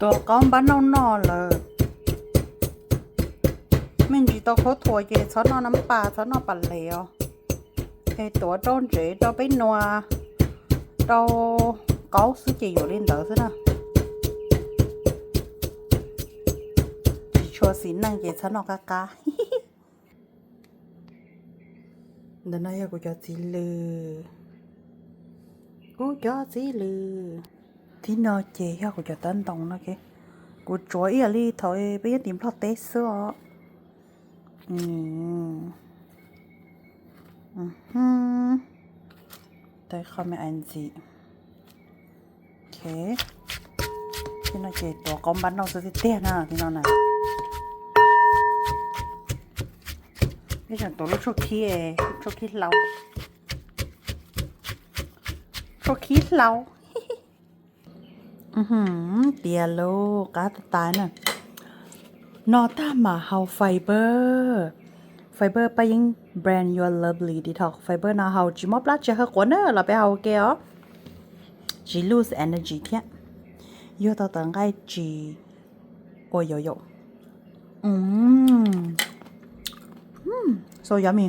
Tuav qaub npab nauj noj lawm, me ntsis tau khaub thuas ces txhob noj nab pas, txhob noj pas les os. Es tuav rau ntsev rau peb nua, rau qaub xwb ces yuav li ntawd xwb na. Tsis tshua xis neej ces txhob noj qab qab. Ntawm no yog kuv cov txiv lws, kuv cov txiv lws. Thib no ces yog kuv cov tab ntoo no, kuv tsuav ib yam li thaum peb nyob tim Nplog teb xwb os. Tau qhov me ntxim. Thib no ces tuav qaub npab nauj xwb tiag tiag na, thib no na. Peb tseem tuav lub tshuaj khib, tshuaj khib hlau, tshuaj khib hlau. Tiag lauj, qab tas tas na. No tag mam haus Fiber, Fiber Paj Yeeb brand Your Lovely Detox Fiber no haus tsis mob plab tsis haw quav na los peb haus ua ke os. Tsis lose energy thiab, yuag tau tawv nqaij tsis ua yaus yaus. So yummy.